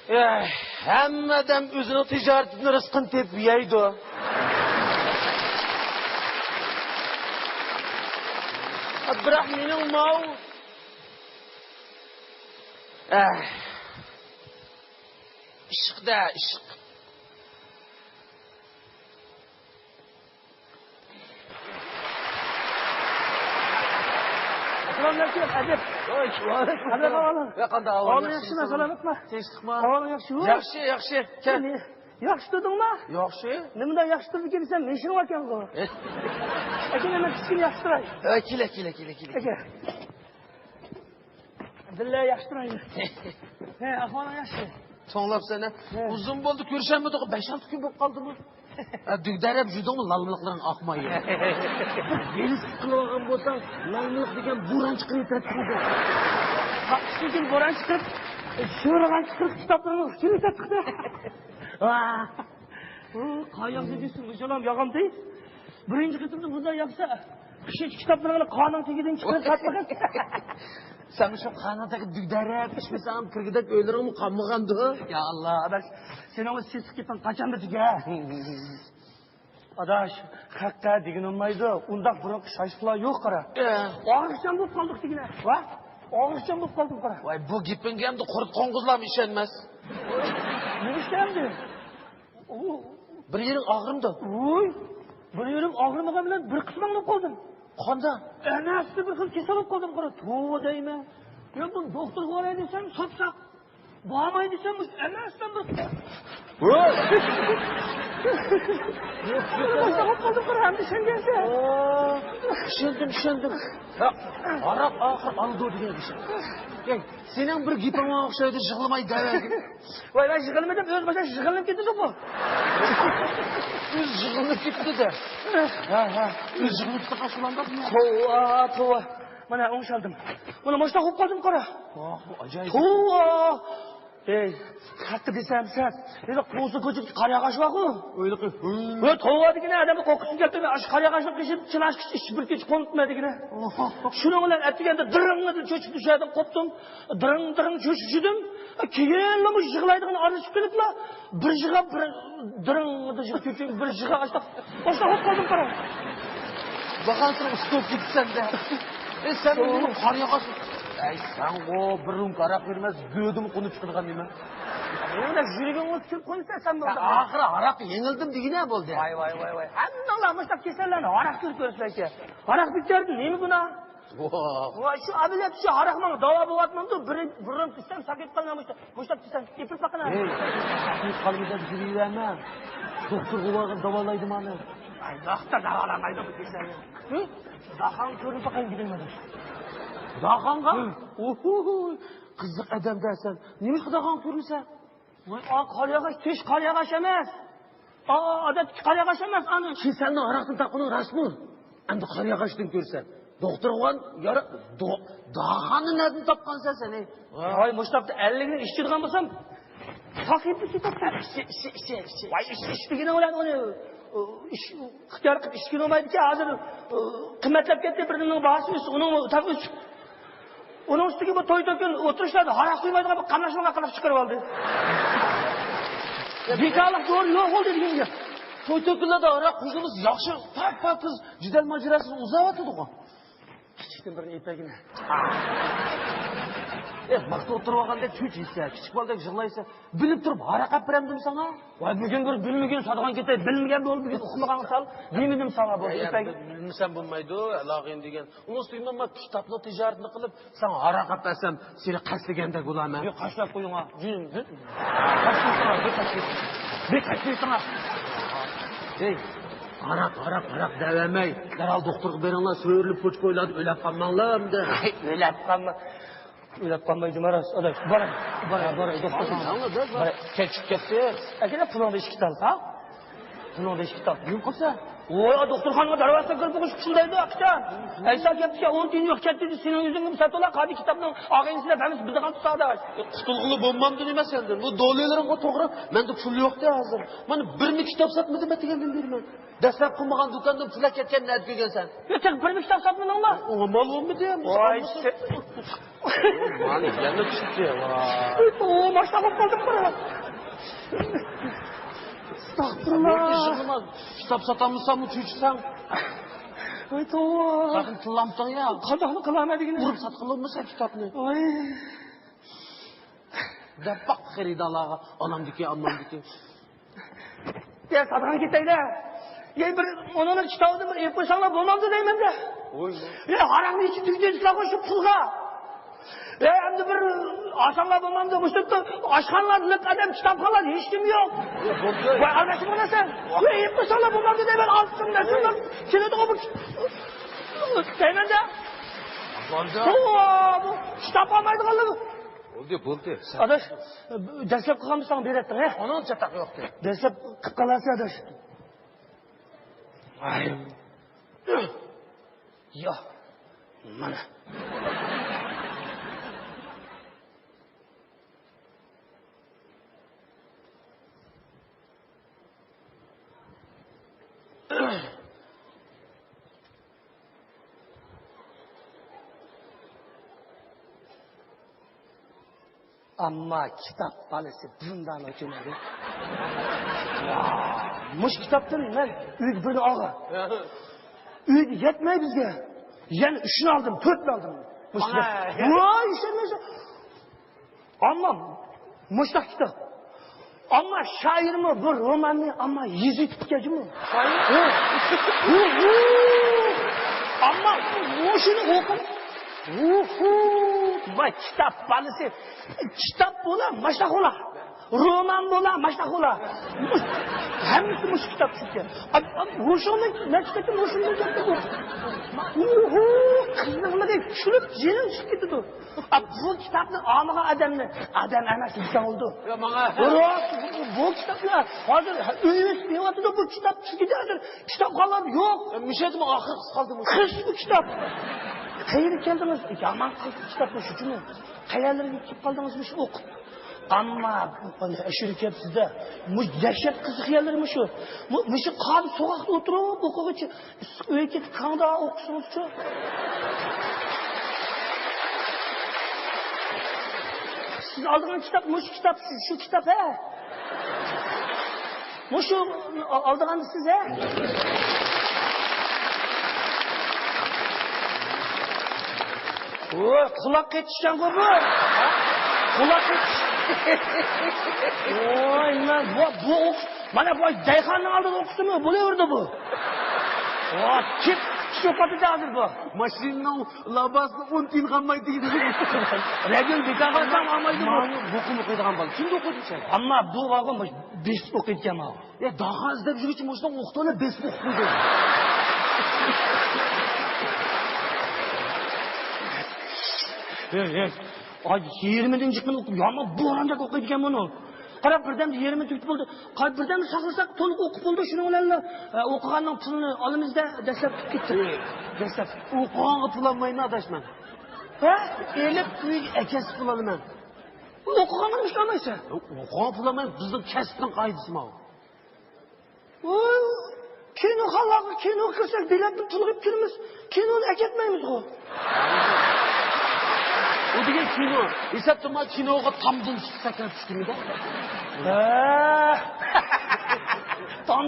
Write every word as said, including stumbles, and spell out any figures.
ئەي، ھەممە ئادەم ئۆزىنىڭ تىجارىتىدىن رىزقىنى تېپىپ يەيدۇ. بىراق مېنىڭ ماۋۇ، ئەي، ئىشق-دە، ئىشق. ئەسسالامۇئەلەيكۇم، ئەجەب. ۋەئەلەيكۇم. قانداق ئەھۋالىڭ؟ يا، قانداق ئەھۋال؟ ئاۋۇ ياخشىمۇ، سالامەتمۇ؟ تىنچلىقمۇ؟ ئەھۋالىڭ ياخشىمۇ؟ ياخشى، ياخشى. كەل. ياخشى تۇردۇڭمۇ؟ ياخشى. نېمىنداق ياخشى تۇردىكەن دېسەم، مېشىڭ باركەنغۇ. ئەكە، مەن كىچىككىنە ياخشى تۇراي. ئە، كېلە، كېلە، كېلە، كېلە. ئەكە. بىللە ياخشى تۇرايلى. ھە، ئەھۋالىڭ ياخشى؟ توڭلاپسەن ھە؟ ھە. ئۇزۇن بولدى كۆرۈشەلمىدۇق، بەش-ئالتە كۈن بولۇپ قالدىمۇ؟ ھە، دۈگدەرەپ يۈردۈڭمۇ، لالمىلىقلىرىڭ ئاقماي. بىر ۋېلىسىپىت قىلىۋالغان بولساڭ، لالمىلىق دېگەن بوران چىقىرىۋېتەتتىڭ. قاقشىدىن بوران چىقىرىپ، شورىغان چىقىرىپ، كىتابلىرىڭنى ئۇچۇرۇۋېتەتتىڭ. ۋاھ. ئۇ، قاياقتا دېسە مۇشۇلام ياغامدى. بىرىنچى قېتىمدا بۇنداق ياغسا، قىشىچ كىتابلىرىڭنى قارنىڭ تېگىدىن چىقىرىپ ساتمىغىن. سەن شۇ قارنىڭ تېگىدە دۈگدەرەپ ئىچمىسەڭ، كىرگۈدەك ئۆيلىرىڭمۇ قالمىغاندۇ. يا ئاللا، ئاداش، سېنىڭ ئۇ سېسىق گېپىڭ قاچاندا تۈگەي؟ ئاداش، خەققە دېگىنى ئۇنىمايدۇ. ئۇنداق بۇرۇنقى شايلىقلار يوق، قارا. ئە. ئاغرىقچان بولۇپ قالدۇق دېگىنە. ۋا؟ ئاغرىقچان بولۇپ قالدىم، قارا. ۋاي، بۇ گېپىڭگە ئەمدى قۇرت قوڭغۇزلارمۇ ئىشەنمەس. نېمە ئىشتە ئەمدى؟ بىر يېرىڭ ئاغرىمدۇ؟ ۋوي، بىر يېرىم ئاغرىمىغان بىلەن بىر قىسمىڭ بولۇپ قالدىم. قانداق؟ ئەنە ئەسلى بىر خىل كېسەل بولۇپ قالدىم، قارا، توۋا دەيمەن. يا بۇ دوختۇرغا باراي دېسەم، ساپساق. بارماي دېسەم، مۇشۇ ئەنە ئەسلى بىر ۋوي! بولۇپ قالدىم، قارا، ئەمدى چۈشەنگەنسەن. ئو، چۈشەندىم، چۈشەندىم. ھە، ھاراق ئاخىر ئالىدۇ دېگەن ئىش. ئەي، سېنىڭ بىر گېپىڭ ئوخشايدۇ، يىغلىماي دەۋەرگىن. ۋاي، مەن يىغلىمىدىم، ئۆز باشىدا يىغلىنىپ كېتىدۇ بۇ. ئۆز يىغلىنىپ كېتىدۇ دە. ھە، ھە، ئۆز يىغلىنىپ كېتىدۇ، شۇنداقمۇ؟ توۋا، توۋا. مانا، ئوڭشالدىم. مانا، مۇشۇنداق بولۇپ قالدىم، قارا. ۋاھ، بۇ ئاجايىپ. توۋا. ئەي، خەققە دېسەم سەن، ھېلى قوڭسا كوچىدىكى قارا ياغاچ بارغۇ. ھۆي، توۋا دېگىنە، ئادەمنى قورقۇتقۇم كەلدى. ئاشۇ قارا ياغاچنى قېشىمدا چىلاشقىچە ئىچ بىر كېچە قونۇپتىمەن دېگىنە. شۇنىڭ بىلەن ئەتىگەندە دىرىڭ دېدى، چۆچۈپ دېگەن يەردىن قوپتۇم. دىرىڭ، دىرىڭ چۆچۈپ چۈشتۈم. كېيىنلا مۇشۇ يىغلايدىغان ئارىلىشىپ كېلىپلا، بىر يىغا بىر دىرىڭ دېدى، چۆچۈپ بىر يىغا ئاشتاق. ئاشتاق بولۇپ قالدىم، قارا. باققانسېرى ئۇستا بولۇپ كېتىسەن دە. ئەي، سەن بۇ قارا ياغاچ. ئەي، سەنغۇ بىر رومكا ھاراق بەرمەس، گۆدىمۇ قونۇپ چىقىدىغان نېمە. نېمە يۈرىكىڭ ئۇنتۇپ كېلىپ قويسا سەن بۇ. ئاخىرى ھاراققا يېڭىلدىم دېگىنە بولدى. ۋاي، ۋاي، ۋاي، ۋاي. ھەممىڭلار مۇشۇنداق كېسەللەرنى ھاراق كۆرۈپ كۆرۈسىلەر. ھاراق بىچارىدىن نېمە گۇناھ؟ ۋاھ. ۋاي، شۇ ئابىلەت شۇ ھاراق ماڭا داۋا بولۇۋاتمامدۇ؟ بىر، بىر رومكا ئىچسەم ساقىيىپ قالىمەن مۇشۇنداق. مۇشۇنداق دېسەم، ئېپىپ باقىنا. ھەي، ئېپىپ قالىمەن دەپ يۈرۈۋەرمە. دوختۇرغا بارغىن، داۋالايدۇ مانا. ئاي، دوختۇر داۋالامايدۇ بۇ كېسەلنى. ھە؟ داخان كۆرۈنۈپ باقايمۇ دېمەدىم. داخانغا؟ ھە. ئوھۇ، قىزىق ئادەمدە سەن. نېمىشقا داخان كۆرمىسەن؟ ۋاي، ئا، قارا ياغاچ، تۈش قارا ياغاچ ئەمەس. ئا، ئادەتتىكى قارا ياغاچ ئەمەس، ئانا. كېسەلنى ھاراقتىن تاپقىنىڭ راستمۇ؟ ئەمدى قارا ياغاچتىن كۆرسەم. دوختۇرغا يارا-، دو-، داخاننى نەدىن تاپقانسەن سەن، ھەي؟ ۋاي، مۇشۇ تاپتا ئەللىكنى ئىچىدىغان بولسام، ساقىيىپ كېتەتتى. ئىچ، ئىچ، ئىچ، ئىچ، ئىچ. ۋاي، ئىچ، ئىچ دېگىنىڭ بىلەن ئۇنى، ئۇ، ئىچ، ئىختىيار قىلىپ ئىچكىلى بولمايدىكەن، ھازىر، ئۇ، قىممەتلەپ كەتتى، بىر نېمىنىڭ باھاسى ئۆسۈپ، ئۇنىڭ تاقى ئۆسۈپ. ئۇنىڭ ئۈستىگە بۇ توي-تۆكۈن ئولتۇرۇشلاردا ھاراق قۇيمايدىغان بىر قاملاشمىغان قىلىپ چىقىرىۋالدى. بىكارلىق دورا يوق بولدى دېگەنگە. توي-تۆكۈنلەردە ھاراق قۇيسىڭىز ياخشى، پاك-پاكىز، جېدەل-ماجىراسىز ئۇزاۋاتىدىغۇ. كىچىكتىن بىرنى ئېيتايكىن. ئېھ، ماختى ئولتۇرۇۋالغاندەك چۆچۈيسە، كىچىك بالىدەك يىغلايسەن. بىلىپ تۇرۇپ ھاراق ئەپ بېرەمدىم ساڭا؟ ۋاي، بۈگۈن بىر بىلمىگىن ساتىدىغان كېتەي، بىلمىگەن بول، بۈگۈن ئۇقمىغان سال، دېمىدىم ساڭا بۇ، يا، يا، ئېيتايكىن. بىلمىسەم بولمايدۇ، ھالاغىن دېگەن. ئۇنىڭ ئۈستىگە مەن ما كىتابلار تىجارىتىنى قىلىپ، ساڭا ھاراق ئەپ بەرسەم، سېنى قەستلىگەندەك بولارمەن. ياق، قەستلەپ قويۇڭ ھە. جۈن، جۈن. قەستلەيسەڭ، بىر قەستلەيسەڭ. بىر قەستلەيسەڭ. ھەي، ھاراق، ھاراق، ھاراق دەۋەرمەي، دەرھال دوختۇرغا بېرىڭلار، سۆرىلىپ كوچا-كويلاردا ئۆلۈپ قالماڭلار ئەمدى. ئۆلۈپ قالما. ئۆلۈپ قالمايدۇ، ماراس، ئاداش. باراي، باراي، باراي، دوختۇرخانا. باراي. كەچ چىقىپ كەتتى. ئەكەلە، پۇلۇڭدا ئىككى تال، ھە؟ پۇلۇڭدا ئىككى تال. نېمە قىلسا؟ ۋوي، دوختۇرخانىغا دەرۋازىسىغا كىرىپ بولغۇچە پۇشۇلدايدۇ، ئاكىچا. ئەيسا گەپتىكەن، ئون تىيىن يوق كەتتى، سېنىڭ يۈزۈڭگە ساتىۋالا، قادى كىتابنىڭ ئاغىنىسى دەپ ھەممىسى بىدىغان تۇتسا ئاداش. قۇتۇلغىلى بولمامدۇ نېمە سەندىن؟ بۇ دوللىرىڭغا توغرا، مەندە پۇل يوقتى ھازىر. مانا بىرمۇ كىتاب ساتمىدىم ئەتىگەندىن بېرى مەن. دەسلەپ قىلمىغان دۇكاندىن پۇل ئەكەتكەن نەدە كۆرگەنسەن؟ يا، تېخى بىرمۇ كىتاب ساتمىدىڭمۇ؟ ئۇ مال بولمىدى. ۋاي، مال يەنە چۈشتى. ۋاي. ئۇ، ماشىنا بولۇپ قالدىم، قارا. ئەستەغپۇرۇللا. كىتاب ساتالمىساممۇ چۆچۈسەڭ. ۋاي، توۋا. ساقىن تىللامتىڭ يا. قانداقمۇ قىلامەن دېگىنى؟ ئۇرۇپ ساتقىلى بولمىسا كىتابنى. ۋاي. دەپ باق خېرىدارلارغا، ئانامدىكى، ئاممامدىكى. يا، ساتقان كېتەيلى. يا، بىر ئۇنىڭ كىتابىنى بىر ئېلىپ قويساڭلار بولمامدۇ دەيمەن-دە. ۋوي، ۋوي. يا، ھاراقنى ئىچىپ تۈگىتىۋېتىشلار شۇ پۇلغا. يا، ئەمدى بىر ئالساڭلار بولمامدۇ؟ مۇشۇ ئاشخانىلار لىق ئادەم، كىتابخانىلار ھېچكىم يوق. يا، بولدى. ۋاي، ئاداش بولىسەن. يا، ئېلىپ قويساڭلار بولمامدۇ دەيمەن، ئالسۇن دەسۇن، كېلىدىغۇ بۇ دەيمەن-دە. بولدى. توۋا، بۇ كىتاب ئالمايدىغانلىقى. بولدى، بولدى. ئاداش، دەسلەپ قىلغاندا ساڭا بېرەتتىڭ، ھە؟ ئۇنىڭ چاتاق يوقتى. دەسلەپ قىلىپ قالارسەن، ئاداش. ۋاي. يا، مانا. ئەمما كىتاب بالىسى بۇنداق ئۆچۈنەدى. مۇشۇ كىتابتىن مەن ئۆيگە بىرنى ئالغان. ئۆيدە يەتمەي بىزگە. يەنە ئۈچنى ئالدىم، تۆتنى ئالدىم. مۇشۇ كىتاب. ۋاي، ئىشەنمەيسەن. ئەمما مۇشۇنداق كىتاب. ئەمما شائىرمۇ بۇ روماننى ئەمما يېزىۋېتىپتىكەن جۇمۇ. شائىر؟ ھە. ھۇ، ھۇ. ئەمما مۇشۇنى ئوقۇپ، ھۇ، ھۇ. ۋاي، كىتاب بالىسى. كىتاب بولا، ماشتاق بولا. رومان بولا، ماشتاق بولا. مۇش-، ھەممىسى مۇشۇ كىتاب چۈشكەن. ئا، ئا، ھوشۇڭنى نەچچە قېتىم ھوشۇمدىن كەتتى بۇ. ھۇ، ھۇ. قىزنىڭ چۈشۈپ، جېنىڭ چىقىپ كېتىدۇ. ئا، بۇ كىتابنى ئالمىغان ئادەمنى ئادەم ئەمەس دېسەڭ بولىدۇ. يا، ماڭا. بۇ، بۇ، بۇ كىتابلار ھازىر ئۆيىمىز بېرىۋاتىدۇ، بۇ كىتاب چۈشكىدە ھازىر كىتابخانىلاردا يوق. يا، مۇشۇ يەردىمۇ ئاخىرقىسى قالدىمۇ؟ قىش بۇ كىتاب. قەيەرگە كەلدىڭىز؟ يامان قالدى كىتاب مۇشۇ جۇمۇ. قەيەرلەرگە كېلىپ قالدىڭىز مۇشۇ ئوقۇپ؟ ئەمما ئاشۇرا كەپسىز-دە. مۇشۇ دەھشەت قىزىق يەرلىرى مۇشۇ. مۇ-، مۇشۇ قار سوغۇقتا ئولتۇرۇپ ئوقۇغۇچە ئىسسىق ئۆيگە كېتىپ كاڭدا ئوقۇسىڭىزچۇ؟ سىز ئالىدىغان كىتاب مۇشۇ كىتاب، سىز شۇ كىتاب، ھە؟ مۇشۇ ئالىدىغان سىز، ھە؟ ۋوي، قۇلاق قېتىشكەنغۇ بۇ. قۇلاق قېتىش. ۋوي، مەن بۇ، بۇ ئوقۇش، مانا بۇ دەيخاننىڭ ئالدىدا ئوقۇسىمۇ بولۇۋېرىدۇ بۇ. ۋا، كېت، چۈشۈپ قاپتۇ ھازىر بۇ. ماشىنىنىڭ لاباسىدا ئون تىيىن قالمايدۇ دېگەن. رەگىل بىكار قالسام ئالمايدۇ بۇ. مانا بۇقۇم ئوقۇيدىغان بالا. كۈندە ئوقۇيدۇ سەن. ئەمما بۇ بارغۇ، بېسىپ ئوقۇيدىكەن ماۋۇ. يا، داغا ئىزدەپ يۈرگۈچە مۇشۇنىڭ ئوقۇتۇۋالە بېسىپ ئوقۇتمىدى. ھېي، ھېي. ئاي، يىگىرمىدىن چىققىنى ئوقۇپ، يامان بوراندەك ئوقۇيدىكەن بۇنى. قاراپ، بىردەمدە يېرىمى تۈگىتىپ بولدى. قاراپ، بىردەمدە ساقلىساق، تولۇق ئوقۇپ بولدى. شۇنىڭ بىلەن، ئە، ئوقۇغاننىڭ پۇلىنى ئالىمىز-دە، دەسلەپ تۇتۇپ كېتىپ. دەسلەپ. ئوقۇغانغا پۇل ئالمايمەن، ئاداش، مەن. ھە؟ ئېلىپ، ئۆيگە ئەكەلسە پۇل ئالىمەن. ئوقۇغانغا نېمىشقا ئالمايسەن؟ ئوقۇغانغا پۇل ئالمايمەن، بىزنىڭ كەسىپنىڭ قائىدىسى ماۋۇ. ۋوي، كىنوخانىلارغا كىنوغا كىرسەك، بېلەتنى پۇلغا ئېلىپ كىرىمىز، كىنونى ئەكەتمەيمىزغۇ. ئۇ دېگەن كىنو، ھېسابتىما كىنوغا تامدىن چۈشۈپ سەكرەپ چۈشتىمدە. ھە.